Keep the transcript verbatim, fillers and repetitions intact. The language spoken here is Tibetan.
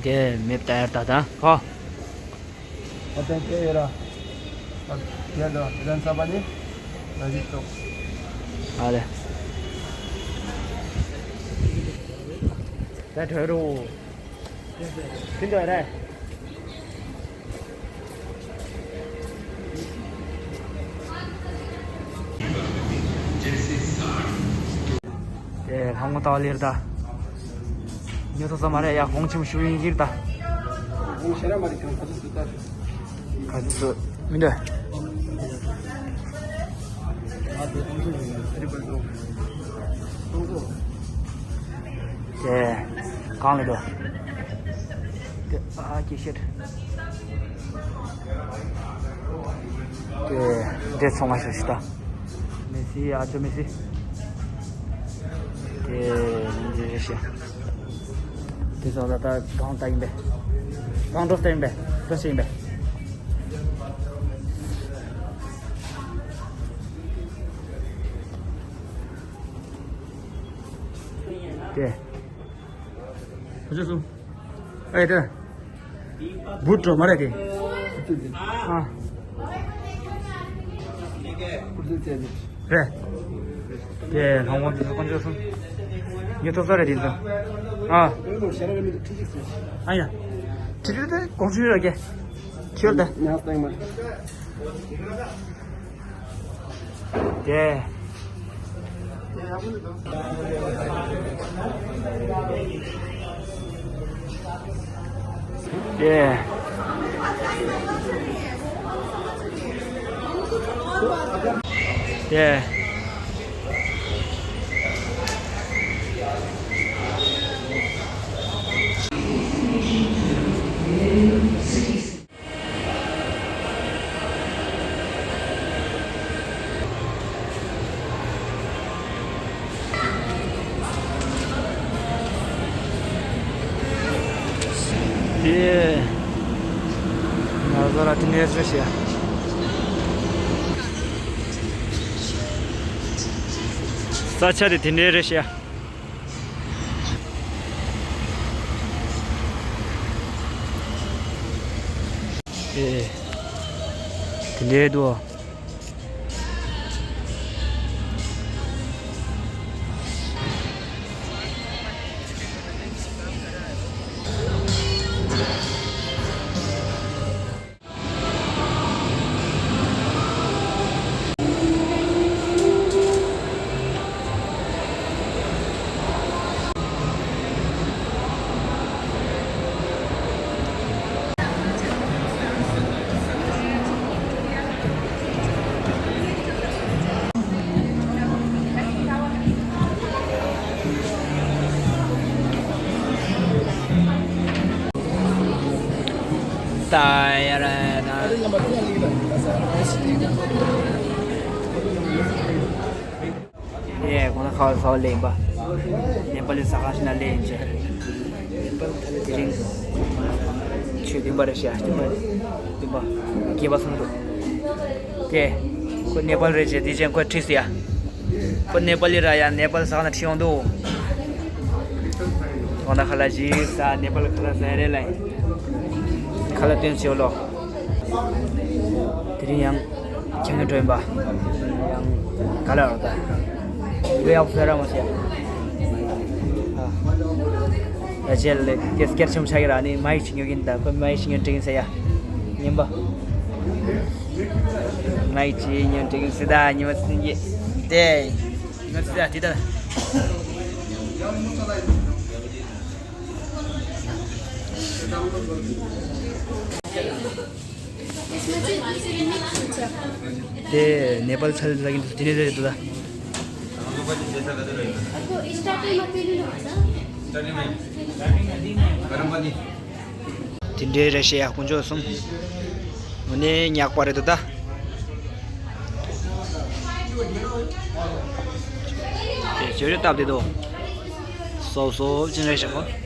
དེ་མེད་ད་ཡར་ད་ད་ཧོ། ཨ་ཏན་ཏེ་ཡོད་ར། ཨ་ཡར་ད་རན་ས་པ་ནི། ཨ་རི་ཏོ། ཨ་ལེ། ད་ཐོས་རོ། ཁྱིན་ཏོ་རེད། དེ་ལྷམ་ངོ་ཏའོ་ལིར་ད། ཉོ་ཐོ་ས་མ་རེད་ཡ། གོང་ཆེན་ཞུ་ཡིན་ཡིར་ད། གོང་ཤེ་ར་མ་རེད། ཁྱང་ཁ་ཚུ་ད། ཁ་ཚུ་མི་འདྲ། དེ་གང་ལ་འགྲོ། དེ་ཨ་ཀྱི་ཤེད། དེ་འདྲེ་ཚོང་ང་ཤོད་ཤི་ད། མེ་སི་ཨ་ཅོ་མེ་སི། དེ་མིན་ཇི་རེ་ཤི། དེ་ཚོ་ད་ལྟ་གང་ལྟ་ཡིན་པས། གང་འགྲོ་ལྟ་ཡིན་པས། འགྲོ་ཤི་ཡིན་པས། དེ། ཁོ་ཚོ་སུ། ཨེ་དེ། བུ་ཀྲོ་མ་རེད་དེ། ཨ། རེད། དེ་ལྷོང་གོང་དེ་ཚོ་དཀོན་མཆོག་གསུམ། ཉི་ཐོ་ས་རེད་དེ་ཚོ། ཨ། ཨ་ཡ། ཁྲི་ཁྲི་དེ་གོང་ཆུ་ཡོད་ར་གེ། ཁྱོད་དེ། དེ། དེ། དེ། དེ། ང་ཚོ་ར་དེ་ནས་རེད་ཤག་ས་ཆ་དེ་དེ་འདྲའི་རེད་ཤག་ཨེ། དེ་འདྲའི་འདུག་ད་ཡ་ར་ད། ཡེ་གོང་ན་ཁ་བ་ས་བ་ལེན་པ། ནེ་པ་ལི་ས་ཁ་ཤི་ན་ལེན་ཅེ། དེ་རིང་ཆོས་བདུན་པ་རེད་ཤག་བདུན་པ། བདུན་པ། བརྒྱད་པ་སོང་འདུག་དེ། ཁོ་ནེ་པ་ལི་རེད་ཅེ། དེ་ཅན་ཁོ་ཁྲིས་ཡ། ཁོ་ནེ་པ་ལི་ར་ཡ། ནེ་པ་ལི་ས་ཁ་ན་ཁྲིད་ཡོང་འདུག་གོང་ན་ཁ་ལ་ཇི་ས་ནེ་པ་ལི་ཁ་ལ་ས་རེད་ལ། ཁ་ལ་སྟོན་ཆེ་ལོ། དེ་རིང་ཡང་ཁྱེད་ངའི་འགྲོ་ཡིན་པ། ཡང་ག་ལ་རོ་ད། ཡོད་ཡག་ཟེར་ར་མ་ཟེར། ཨ། ད་རྗེས་ལ་དེ་སྐྱར་ཆུང་ཆགས་ཀྱི་ར་ནི་མ་ཡིག་ཆི་ཉོ་གིན་ད། ཁོ་མ་ཡིག་ཆི་ཉོ་འགྲིག་ཡིན་ཟེར་ཡ། ཉིན་པ། མ་ཡིག་ཆི་ཉོ་འགྲིག་ཡིན་ཟེར་ད་ཉི་མ་ཚིན་གྱི། དེ། ཉི་མ་ཚིན་ད་དེ་ད། དེ་ནེ་པལ་ཚལ་ལ་གིན་དེ་ནས་རེད་འདུག་ད། དེ་འདྲའི་རེ་ཞེ་ཡག་པོ་འཇོག་སོང་། དངོས་གནས་ཉག་པ་རེད་འདུག་ད། དེ་ཇོ་རེ་སྟབས་བདེ་འདུག་སོབ་སོབ་ཅིག་རེད་ཤག་གོ།